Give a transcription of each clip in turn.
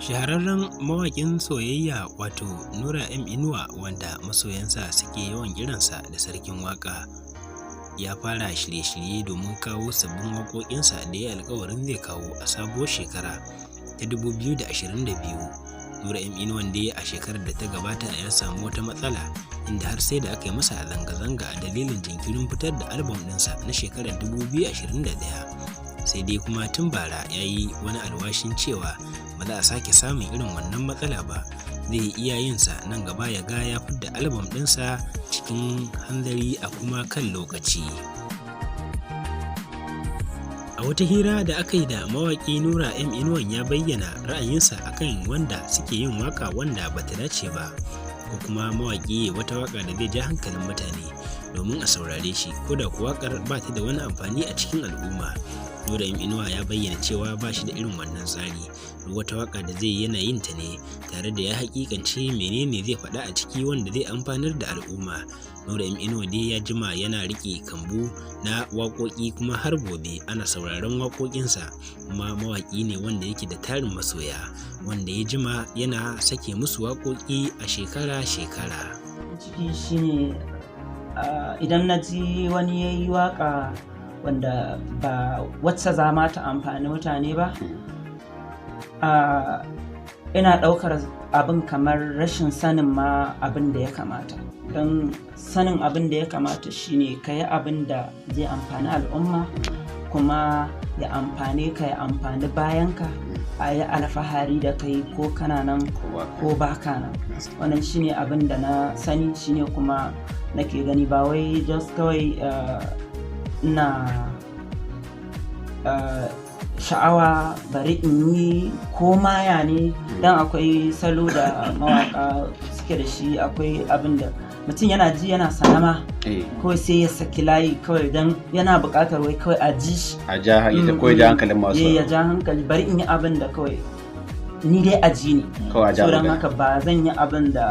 Shahararren mawaƙin soyayya wato Nura M Inuwa, wanda masoyansa suke yawan kiransa da Sarkin Waƙa, ya fara shirye-shirye domin kawo sabbin waƙoƙinsa da ya yi alkawarin zai kawo a sabuwar shekara ta 2022. Nura M Inuwan dai a shekarar da ta gabata ya samu wata matsala, inda har sai da aka yi masa zanga-zanga a dalilin jinkirin fitar da albam ɗinsa na shekarar 2021. Sai dai kuma tun bara ya yi wani alwashin cewa ba za a sake samun irin wannan matsala ba, zai yi iya yinsa nan gaba ya ga ya fidda albam ɗinsa cikin hanzari a kuma kan lokaci. A wata hira da aka yi da mawaƙi Nura M Inuwan, ya bayyana ra'ayinsa akan wanda suke yin waka wanda bata dace ba, ko kuma mawaƙi wata waka da zai ja hankalin mutane domin a saurare shi, ko da kuwa waƙar ba ta da wani amfani a cikin al'umma. Nura M Inuwa ya bayyana cewa ba shi da irin wannan tsari. Duk wata waka da zai yana yin ta ne tare da ya hakikance menene zai faɗa a ciki wanda zai amfanar da al'umma. Nura M Inuwa dai ya jima yana riƙe kambu na waƙoƙi, kuma har gobe ana sauraron waƙoƙinsa, kuma mawaƙi ne wanda yake da tarin masoya, wanda ya jima yana sake musu waƙoƙi a shekara-shekara. Ciki shine, idan na ji wani ya yi waka wanda ba wacce za ma ta amfani mutane ba, ina ɗaukar abin kamar rashin sanin ma abin da ya kamata. Don sanin abin da ya kamata shine ka yi abin da zai amfani al'umma, kuma ya amfane ka, ya amfani bayanka, a yi alfahari da kai ko kana nan ko baka nan. Wannan shine abin da na sani, shine kuma nake gani. Ba wai just kawai ina sha'awa bari in yi ko maya ne. Dan akwai salo da mawaka suke da shi. Akwai abin da mutum yana ji yana sanama, kawai sai ya saki layi kawai dan yana buƙatar wai kawai a ji shi. A ja ya ko ya ja hankalin masu. Ya ja hankali, bari in yi abin da kawai ni dai a ji ni. Kawai a ja So don magana. haka ba zan yi abin da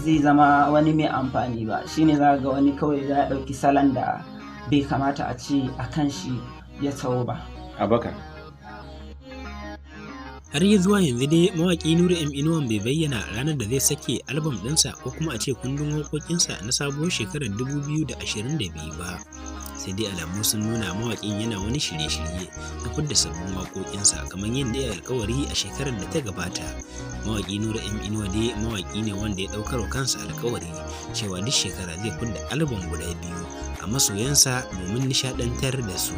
zai zama wani mai amfani ba. Shine za ga wani kawai za a ɗauki salon da bai kamata a ce a kan shi ya taho ba. Abakar. Har yi zuwa yanzu dai mawaƙi Nura M Inuwan bai bayyana ranar da zai sake albam ɗinsa ko kuma a ce kundin waƙoƙinsa na sabuwar shekarar 2022 ba. Sai dai alamu sun nuna mawaƙin yana wani shirye-shirye na fidda sabbin waƙoƙinsa kamar yadda ya alkawari a shekarar da ta gabata. Mawaƙi Nura M Inuwa dai mawaƙi ne wanda ya ɗaukar wa kansa alkawari cewa duk shekara zai fidda albam guda biyu a masoyansa domin nishaɗantar da su.